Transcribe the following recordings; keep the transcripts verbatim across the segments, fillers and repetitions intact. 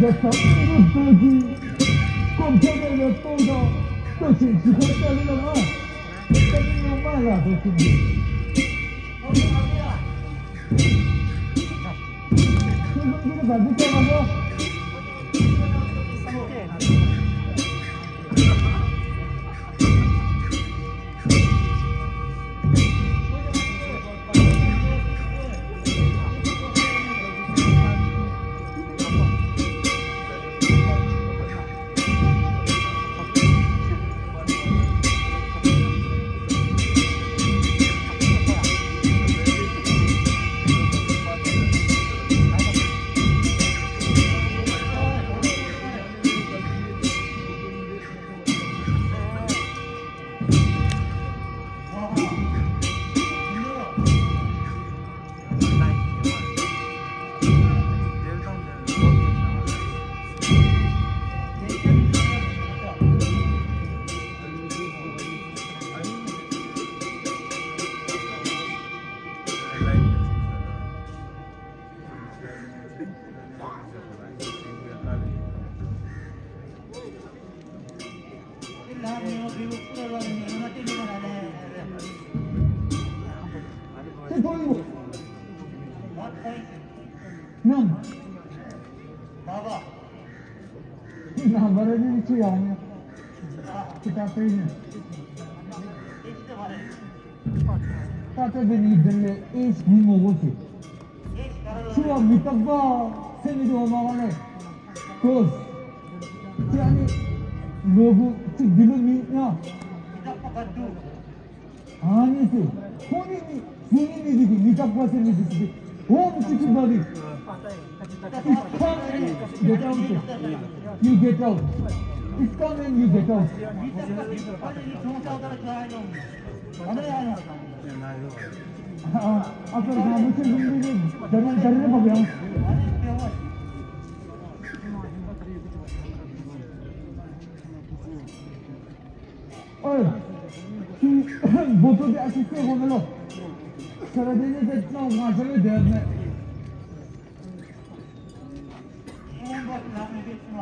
རྒྱལ་ཚབ་དབུ་འཛིན་རྡོ་རྗེ། སྐུ་ཕྲེང་བའི་སྟོང་དང་སྟོབས་ཆེན་ཞི་ཁོང་རྩ་ལུ་ལ་ང་། ད་ནི་ཡོང་མ་ལ་དོ་ཆུང་གི། ཁྱོད་ཚོ་འདི་ནི་ག་ཚོད་བལྟས་པ་ལོ། ཆུ་བ་མི་རྟག་པ་སེམས་མི་འདུག་མ་ག་ནས་ཏོས། ཅི་ཨ་ནི་ལོ་དགུ་གཅིག་འདི་ལོ་མི་ཉ། ཨ་ནི་སུ་ཁོ་ནི་ནི་སུ་ནི་ནི་ནི་མི་རྟག་པ་སེམས་མི་འདུག་ཟེར། ཨོམ་ཅི་ཅི་བ་རི། It's come and get out. You get out. It's come and you get out. ཨོ། ཁྱི་འབོ་ཚོ་དེ་ཨ་ཁྱི་བསད་དགོས་མེད་ལོ། ཁྱོད་ར་དེ་ནས་དེ་ཚོ་ང་ཚོ་ལས་བསྡད་མེད།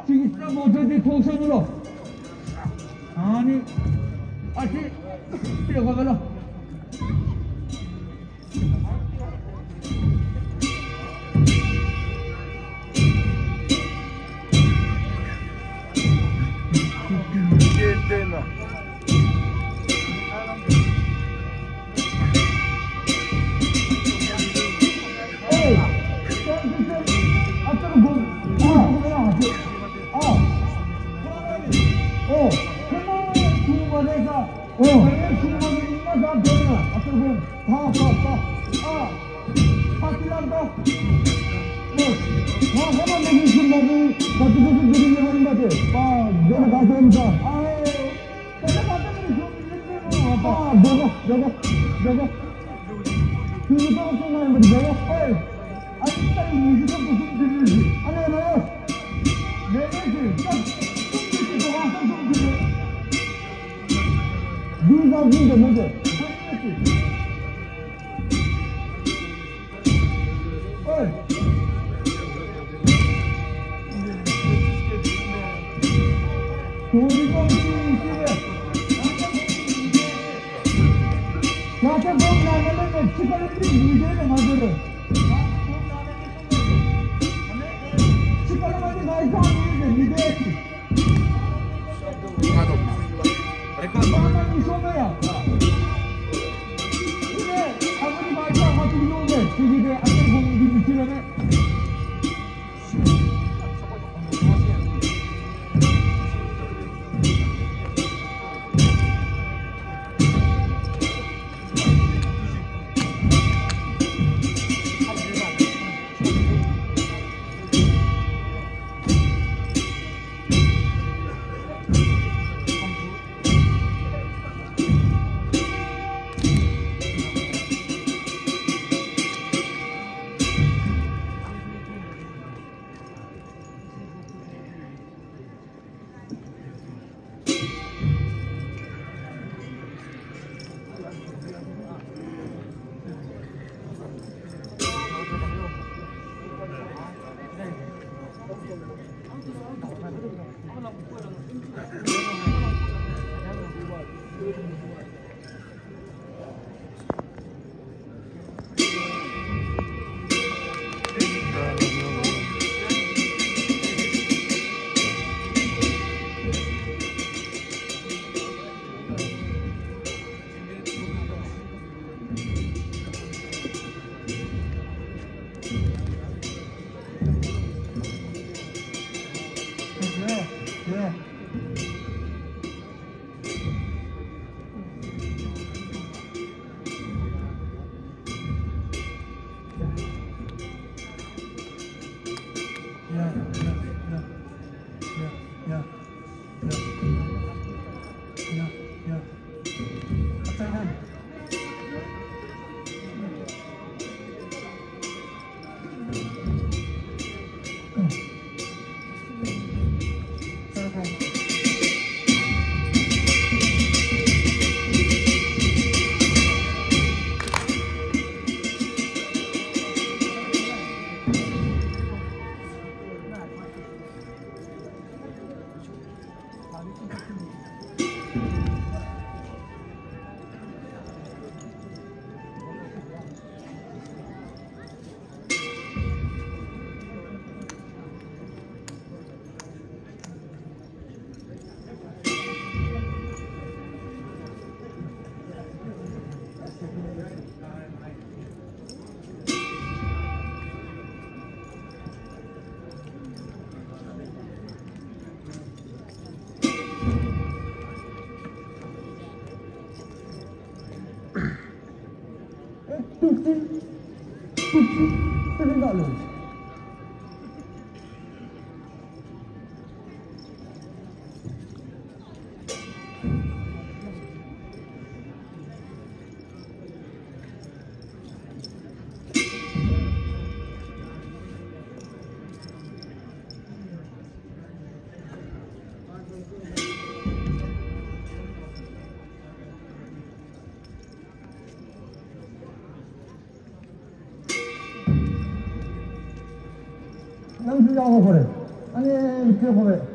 ཁྱི་གི་ས་འབོ་ཚོ་དེ་ཐོག་སོང་མེད་ལོ། ཨ་ནི་ཨ་ཁྱི་བསད་དགོས་མེད་ལོ། ཨོ། ཨོ། ཨ་ཏར་བོང་། ཨ་ཏར་བོང་། ཨ། ཨ་ཏི་ལམ་ཏོ། ཨོ། ང་ཧ་མ་མ་གི་ཤུ་མ་གི་ག་ཏི་ག་ཏི་གི་ཡོང་བ་ཡིན་པ་དེ། ཨ། དེ་ལ་ག་ཚོད་ཡིན་ད། ཨ། དེ་ལ་ག་ཏི་ག་ཏི་ཤུ་མ་གི་ཡོང་བ་ཡིན་པ། ཨ། དེ་ག་དེ་ག་དེ་ག་ཤུ་མ་གཏོང་སོང་ན་ཡིན་པ་དེ་ག་ཨེ། ཨ་ཏི་ལ་ཡི་མི་ཤུ་ཏོ་ཤུ་མ་གི་ཡོང་བ་ཡིན། ཨ་ནེ་ནེ། ནེ་ནེ་ཤུ་ཏོ་ཤུ་མ་གི་ཡོང་བ་ཡིན། ཏིག་ཏིག་ཏིག་ཏིག་ཏིག་ཏིག་ལ་ལོ། གནམ་གཤིས་ཡག་པོ་ཁོ་རེད། ཨ་ནི་སྐྱོ་པོ་རེད།